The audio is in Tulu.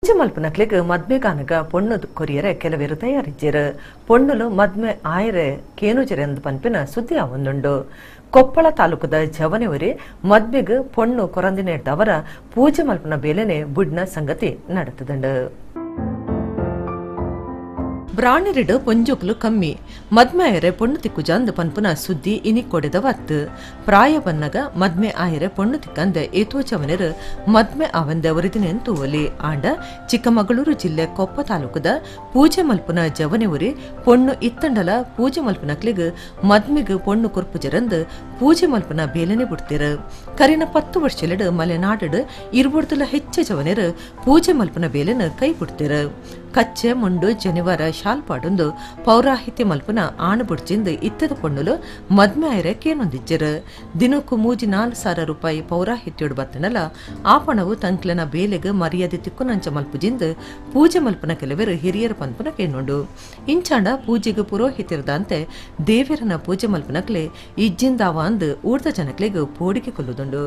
ಪೂಜೆ ಮಲ್ಪುನಕ್ಲೆಗ್ ಮದ್ಮೆಗಾನಗ ಪೊಣ್ಣು ಕೊರಿಯರೆ ಕೆಲವೆರ್ ತಯಾರಿಜ್ಜೆರ್. ಪೊಣ್ಣುಲು ಮದ್ಮೆ ಆಯರೆ ಕೇನುಜೆರೆಂದ್ ಪನ್ಪಿನ ಸುದ್ದಿ ಆವೊಂದುಂಡು. ಕೊಪ್ಪಳ ತಾಲೂಕುದ ಜವನೆ ಒರಿ ಮದ್ಮೆಗ್ ಪೊಣ್ಣು ಕೊರಂದಿನೆಡ್ದಾವರ ಪೂಜೆ ಮಲ್ಪುನ ಬೇಲೆನೆ ಬುಡ್ನ ಸಂಗತಿ ನಡತುದುಂಡು. ಬ್ರಾಣೆರೆಡ್ ಪೊಂಜೋಕುಲು ಕಮ್ಮಿ, ಮದ್ಮೆ ಆಯೆರೆ ಪೊಣ್ಣು ತಿಕ್ಕುಜಾಂದ್ ಪನ್ಪುನ ಸುದ್ದಿ ಇನಿ ಕೊಡೆದವತ್ತ್. ಪ್ರಾಯ ಬನ್ನಗ ಮದ್ಮೆ ಆಯೆರೆ ಪೊಣ್ಣು ತಿಕ್ಕಂದೆ ಏತೋ ಜವನೆರ್ ಮದ್ಮೆ ಆವಂದೆ ಒರಿದಿನೆನ್ ತೂವೊಲಿ. ಆಂಡ ಚಿಕ್ಕಮಗಳೂರು ಜಿಲ್ಲೆ ಕೊಪ್ಪ ತಾಲೂಕುದ ಪೂಜೆ ಮಲ್ಪುನ ಜವನೆ ಒರಿ ಪೊಣ್ಣು ಇತ್ತ್ಂಡಲ ಪೂಜೆ ಮಲ್ಪುನಕ್ಲೆಗ್ ಮದ್ಮೆಗ್ ಪೊಣ್ಣು ಕೊರ್ಪುಜೆರಂದ್ ಪೂಜೆ ಮಲ್ಪುನ ಬೇಲೆನೆ ಬುಡ್ತೆರ್. ಕರಿನ 10 ವರ್ಷಲೆಡ್ ಮಲೆನಾಡ್ ಡ್ ಇರ್ವೊಡ್ದುಲ ಹೆಚ್ಚ ಜವನೆರ್ ಪೂಜೆ ಮಲ್ಪುನ ಬೇಲೆನ್ ಕೈ ಬುಡ್ತೆರ್. ಕಚ್ಚೆ, ಮುಂಡು, ಜನಿವಾರ, ಶಾಲ್ ಪಾಡೊಂದು ಪೌರಾಹಿತ್ಯ ಮಲ್ಪುನ ಆಣ್ ಬುಡ್ಚಿಂದ್ ಇತ್ತೆದ ಪೊಣ್ಣುಲು ಮದ್ಮೆ ಆಯೆರೆ ಕೇನೊಂದಿಜ್ಜೆರ್. ದಿನೊಕ್ಕು ಮೂಜಿ ನಾಲ್ ಸಾರ ರೂಪಾಯಿ ಪೌರಾಹಿತ್ಯೊಡು ಬತ್ತ್ಂಡಲ ಆ ಪಣವು ತಂಕ್ಲೆನ ಬೇಲೆಗ್ ಮರ್ಯಾದೆ ತಿಕ್ಕುನಂಚ ಮಲ್ಪುಜಿಂದ್ ಪೂಜೆ ಮಲ್ಪುನ ಕೆಲವೆರ್ ಹಿರಿಯೆರ್ ಪನ್ಪುನ ಕೇನುಂಡು. ಇಂಚಾಂಡ ಪೂಜೆಗ್ ಪುರೋಹಿತೆರ್ದಾಂತೆ ದೇವೆರೆನ ಪೂಜೆ ಮಲ್ಪುನಕ್ಲೆ ಇಜ್ಜಿಂದಾವಾಂದ್ ಊರ್ದ ಜನಕ್ಲೆಗ್ ಪೋಡಿಗೆ ಕುಲ್ಲುದುಂಡು.